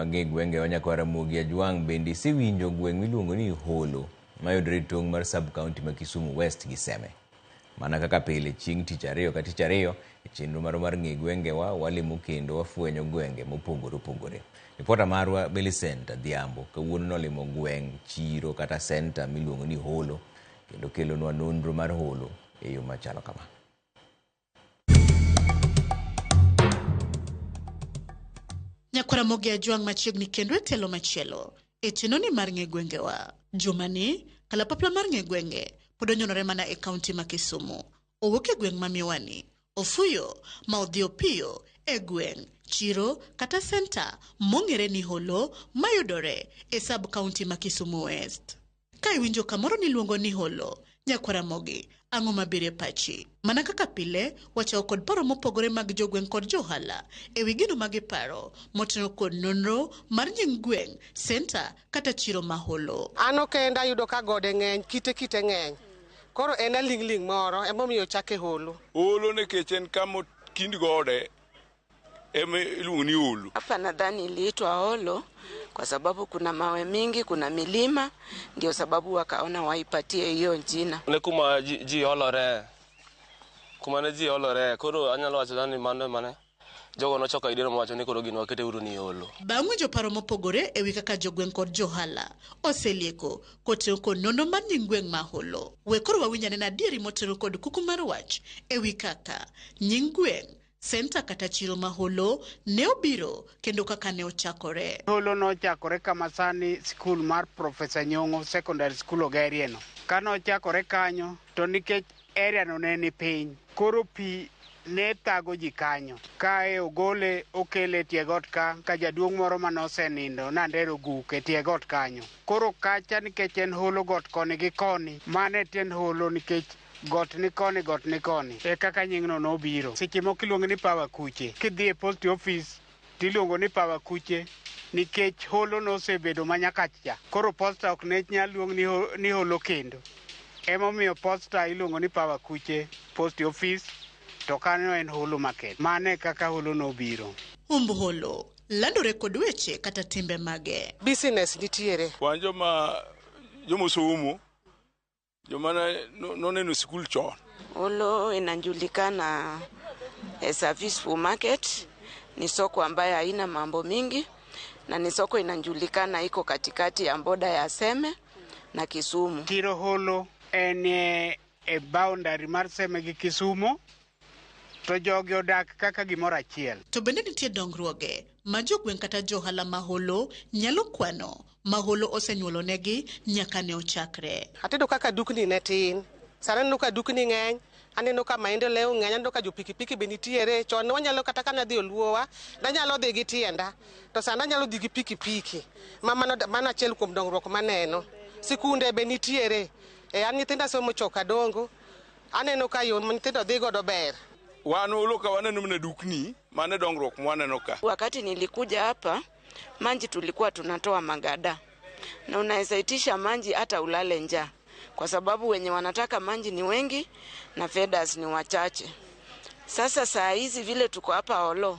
Mag e gwengewa nyakwar Ramogi Ajwang' bende isewinjo gweng' miluongo ni Holo mayudore e tong' mar sub county ma Kisumu West gi Seme. Mana kaka pile chieng' tich ariyo ka tich ariyo e chenro marwa mar ng'e gwengewa walimo kendo wafwenyo gwenge mopogore opogore. Ripota marwa Millicent Adhiambo kawuono nolimo gweng' chiro kata senta miluongo ni Holo kendo kelonwa nonro mar Holo e yo machalo kama. Nyakwara Mogi Ajwang' machiegni kendo e tielo machielo e chenoni mar ng'e gwengewa. Jumani, kalapapla mar ng'e gwenge pod onyonore mana e kaunti ma Kisumu. Owuok e gweng' ma Miwani, ofuyo ma odhi opiyo e gweng', chiro kata senta mong'ere ni Holo mayudore e sub kaunti ma Kisumu West. Ka iwinjo kamoro niluongo ni Holo, nyakwar Ramogi, ang'o mabiro e pachi? Mana kaka pile, wachako kod paro mopogore mag jogweng' kod johala e wi gino ma giparo motenore kod nonro mar nying gweng', senta kata chiro ma Holo. An okenda ayudo ka gode ng'eny, kite kite ng'eny. Koro en aling'ling' moro emomiyo ochake Holo. Holo nikech en kama kind gode ema iluongo ni Holo. Hapa nadhani iliitwa Holo kwa sababu kuna mawe mingi, kuna milima, ndio sababu wakaona waipatie hiyo jina. Ne kuma ji holore, kuma ne ji holore, koro anyalo wacho ni mano mane jogo nochoko idea mowacho ni koro gino wakete uru ni Holo. Bang' winjo paro mopogore e wi kaka jogweng' kod johala oselieko kotiyo kod nonro mar nying gweng' ma Holo. We koro wawinj anena adieri motenore kod kuku mar wach e wi kaka nying gweng', senta kata chiro ma Holo ne obiro kendo kaka ne ochakore. Holo nochakore kama sani skul mar Professor Nyong'o Secondary School ogerie no. Kane ochakore kanyo to nikech area no ne ni piny, koro pi ne thago ji kanyo. Kae ogole okele e tie got ka, ka jaduong' moro mane osenindo nandero guk e tie got kanyo. Koro kacha nikech en holo got koni gi koni, mano e tiend holo nikech got ni koni, got ni koni. E kaka nying'no nobiro. Seche moko iluonge ni Power Kuche. Kidhi e post office tiluongo ni Power Kuche nikech holo nosebedo ma nyakach cha. Koro posta ok ne nyal luong ni holo kendo. Emomiyo posta iluongo ni Power Kuche post office to kanyo en Holo Market. Mano e kaka holo nobiro. Humb Holo landore kod weche kata timbe mage. Business nitiere. Wan joma osomo, joma noneno sikul chon. Holo inajulikana as a peaceful market, ni soko ambayo haina mambo mingi na ni soko inajulikana iko katikati ya boda ya Seme na Kisumu. Chiro Holo en e boundary mar Seme gi Kisumu to jogi odak kaka gimoro achiel. To bende nitie dongruoge ma jogweng' kata johala ma Holo nyalo kwano ma Holo osenyuolonegi nyaka ne ochakre. Atedo kaka dukni ne tin. Sani aneno ka dukni ng'eny, aneno ka maendeleo ng'eny, aneno ka jo pikipiki be nitiere. Chon wanyalo kata ka nadhi Oluowa, nanyalo dhi gi tienda, to sani anyalo dhi gi pikipiki. Ma mano achiel kuom dongruok maneno. Sikunde be nitiere. An nyithinda somo chok adongo, aneno ka yo ma nyithindo dhi godo ber. Wan Holo ka waneno mana dukni, mano e dongruok mwaneno ka. Wakati nilikuja hapa, manji tulikuwa tunatoa magada. Na unaweza itisha manji hata ulale njaa. Kwa sababu wenye wanataka manji ni wengi na feeders ni wachache. Sasa saa hizi vile tuko hapa Holo,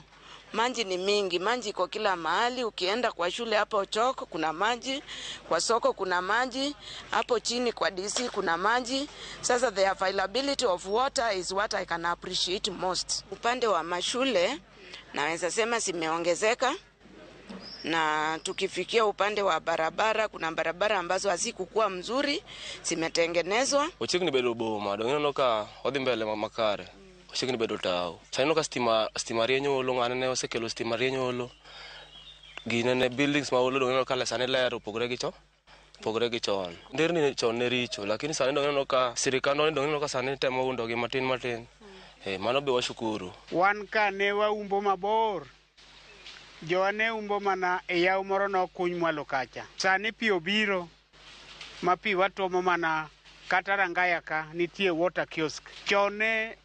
manji ni mingi, manji iko kila mahali. Ukienda kwa shule hapo Ochoko kuna maji, kwa soko kuna maji, hapo chini kwa DC kuna maji. Sasa the availability of water is what I can appreciate most. Upande wa mashule naweza sema zimeongezeka. Na tukifikia upande wa barabara, kuna barabara ambazo hazikukuwa mzuri, zimetengenezwa. Ochiegni bedo boma, dong ineno ka odhi mbele makare. Ochiegni bedo tao. Sani ineno ka stima rieny Holo, ng'ane ne osekelo stima rieny Holo. Ginene buildings ma Holo dong ineno ka sani ler opogore gi chon. Opogore gi chon. Nderni chon ne richo, lakini sani dong ineno ka sirikal dong ineno ka sani temo undo gi matin matin. Mano be washukuru. Wan ka ne waumbo mabor. Jowa ne umbo mana e yawo moro nokuny mwalo kacha. Sani pi obiro ma pi watuomo mana kata Rangaya ka nitie water kiosk. Chon ne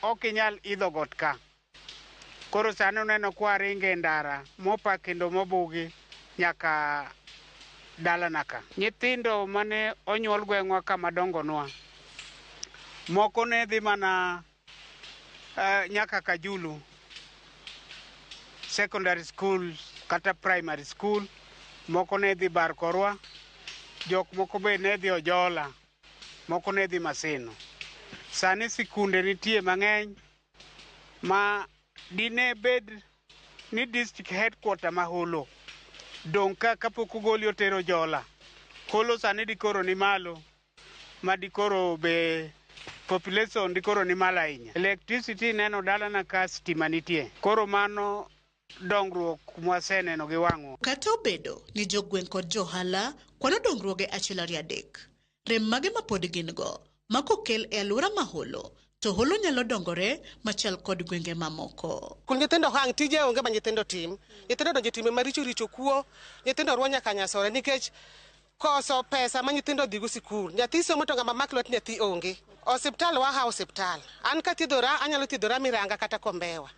ok inyal idho got ka. Koro sani uneno kwa ringe e ndara mopa kendo mobugi nyaka dalana ka. Nyithindo mane onyuol gweng'wa kama dongonwa, moko ne dhi mana nyaka Kajulu secondary school. kata primary school, moko ne dhi Barkorwa, jok moko be ne dhi Ojola, moko ne dhi Maseno. Sani sikunde nitie mang'eny ma dine bed ni district headquarter ma Holo dong' ka kapok ogoli oter Ojola. Holo sani dikoro ni malo ma dikoro be population dikoro ni malo ahinya. Electricity neno dalana ka stima nitie. Koro mano dongruok mwaseneno gi wang'wa. Kata obedo ni jogweng' kod johala kwano dongruoge achiel ariyo adek, rem mage ma pod gin go ma kokel e alwora ma Holo to Holo nyalo dongore machal kod gwenge mamoko. Kul nyithindo hang tije onge ma nyithindo tim. Nyithindo donjo e timbe maricho richo kuo, nyithindo ruo nyaka nyasore nikech koso pesa ma nyithindo dhigo sikul. Nyathi somo to ng'ama mak lwet nyathi onge. Osiptal waha osiptal. An kathiedhora anyalo thiedhora Miranga kata Kombewa.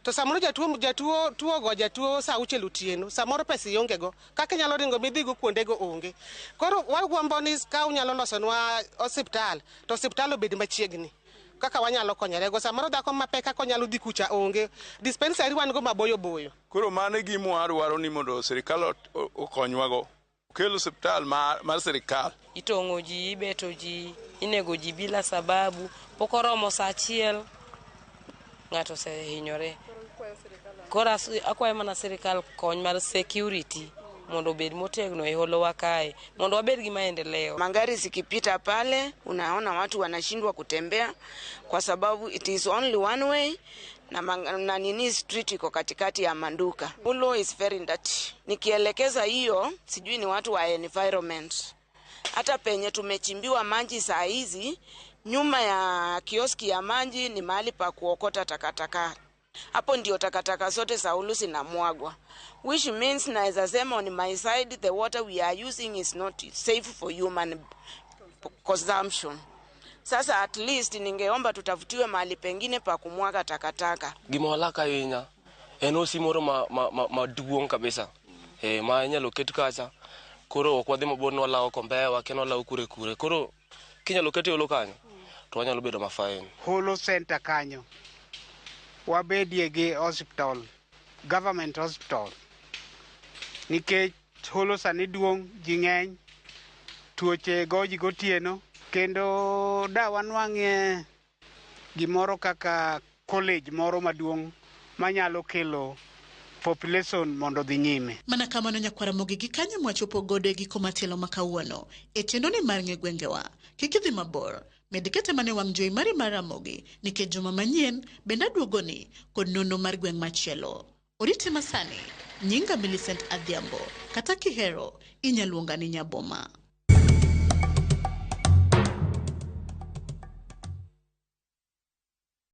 To samoro jatuo jatuo tuo go jatuo saa auchiel otieno, samoro pesa ionge go. Kaka inyalo ringo midhigo kuondego onge. Koro wagombo ni ka unyalo losonwa osiptal, to osiptal obed machiegni. Kaka wanyalo konyorego. Samoro dhako mapek kaka onyalo dhi kucha onge. Dispensary wan go maboyo boyo. Koro mano e gima wadwaro ni mondo sirikal okonywago. Okel osiptal mar sirikal. Itong'o ji, ibeto ji, inego ji bila sababu. Pok oromo saa achiel, ng'ato osehinyore. Koro akwayo mana sirikal kony mar security mondo obed motegno e holowa kae mondo wabed gi maendeleo. Magari zikipita pale unaona watu wanashindwa kutembea kwa sababu it is only one way na nini street iko katikati ya maduka. Holo is very dirty. Nikielekeza hiyo sijui ni watu wa environment. Hata penye tumechimbiwa maji saa hizi, nyuma ya kioski ya maji ni mahali pa kuokota takataka. Hapo ndio takataka zote za Holo zinamwagwa. Which means naweza sema on my side the water we are using is not safe for human consumption. Sasa at least ningeomba tutafutiwe mahali pengine pa kumwaga takataka. Gima walak ahinya en osi moro maduong' kabisa ma inyalo ket kacha. Koro ok wadhi mabor ni walawo Kombewa kendo walawo kure kure. Koro kinyalo ket e Holo kanyo to wanyalo bedo ma fine. Holo center kanyo wabedie gi hospital, government hospital. Nikech Holo sani duong', ji ng'eny, tuoche go ji gotieno, kendo da wanwang'ie gimoro kaka college moro maduong' manyalo kelo population mondo odhi nyime. Mana kamano nyakwara Ramogi gi kanyo mwachopo godo e giko matielo ma kawuono e chenro ni mar ng'e gwengewa. Kik idhi mabor, med kete mane wang' jowi mari mar Ramogi nikech juma manyien bende aduogoni kod nonro mar gweng' machielo. Orite masani, nyinga Millicent Adhiambo, kata kihero inyalo luonga ni Nyaboma.